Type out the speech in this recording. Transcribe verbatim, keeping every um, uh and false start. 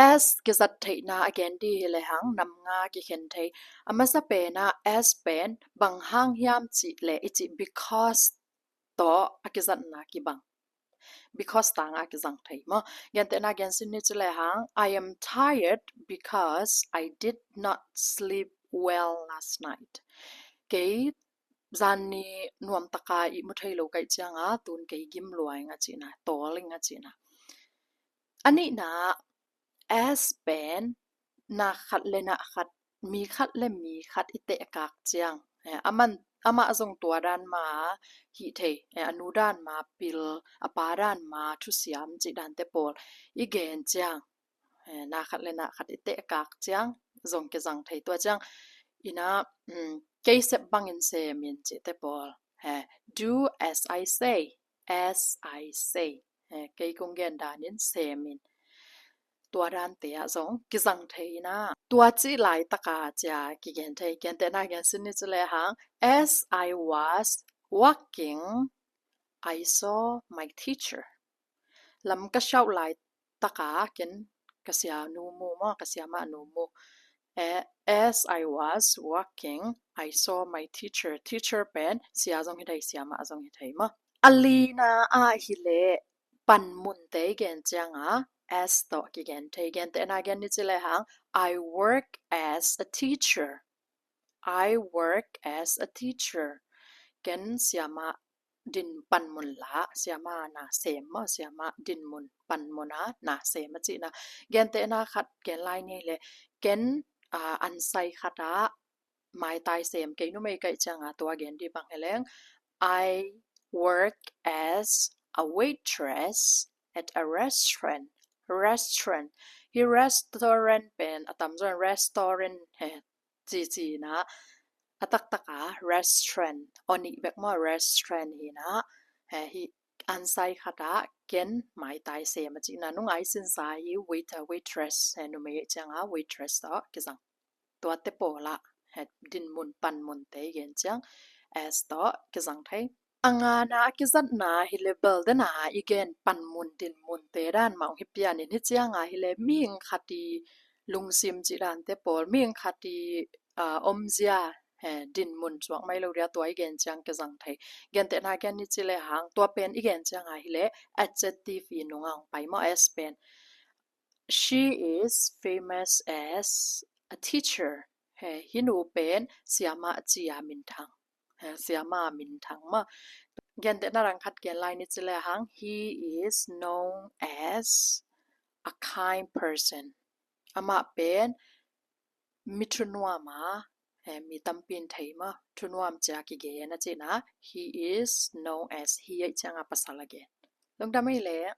as kizat theihna a gen dih hi lehang nam nga kikhen thei. A masa penah as pen bang hang hiam cih leh i cih because tawh a kizatna kibang. Because tangah a kizang thei maw. Gentehna gen sin ni ci lehang, I am tired because I did not sleep well last night. Kei zanni nuamtaka ihmu thei lo ka hih cianga tun kei gim lua ing a cihna, tawl ing a cihna. A nihna, as pen na khat le na khat, mi khat le mi khat i tehkak ciang, eh, aman, amah zong tua dan ma hih thei, eh, a nu dan ma pil, a pa dan ma thusiam cih dante pawl i gen ciang, eh, na khat le na khat i tehkak ciang zong kizang thei. Tua ciang ina, um, kei sep bangin semin cihte pawl, eh, do as I say, as I say, eh, kei kong gen danin semin, tua dante ah zong kizang thei ina. Tua cih laitaka cia kigen thei. Gentehna gen sin ni ci lehang, as I was walking, I saw my teacher. Lam ka siauh laitaka ken ka sianu mu maw, ka siamah nu mu. Eh, as I was walking, I saw my teacher. Teacher pen sia zong hi thei, siamah zong hi thei maw. A lina ah hileh panmunte i gen cianga as tawh kigen thei. Gentehna gen ni ci lehang, I work as a teacher. I work as a teacher. Ken siamah din panmun la, siamah na sem maw, siamah dinmun panmun a na sem a cihna. Gentehna khat gen lai ni leh, ken, ah, ansai khatah maitai sem kei numei ka hih cianga tua gen dih bang hi leng, I work as a waitress at a restaurant. Restaurant. Hih restaurant pen a tamzaw in restaurant he cici ina, a taktaka restaurant, aw nih bek maw, restaurant hi ina, he hih ansai khatah ken maitai sem a cihna, nung ai sinsa hi waiter, waitress, he numei cianga waitress tawh kizang. Tuate pawlah he dinmun panmunte i gen ciang as tawh kizang thei. A ngana a kizatna hileh bel dena i gen panmun dinmunte dan mah hong hi pianin, hih cianga hileh mihing khat i lungsim cih dante pawl, mihing khat i, ah, omzia, he, dinmun suak mai lo dia tua i gen ciang kizang thei. Gentehna gen ni ci lehang, tua pen i gen cianga hileh adjective i nunga hong pai maw, as pen. She is famous as a teacher. He, hih nu pen siamah cia minthang. He, siamah minthang maw. Gentehna dang khat gen lai ni ci lehang, he is known as a kind person. Amah pen mi thunuam a, he, mi tampi in thei maw, thunuam cia kigen a cihna, he is known as, he ahih cianga pasal a gen. Lungdam ei leh,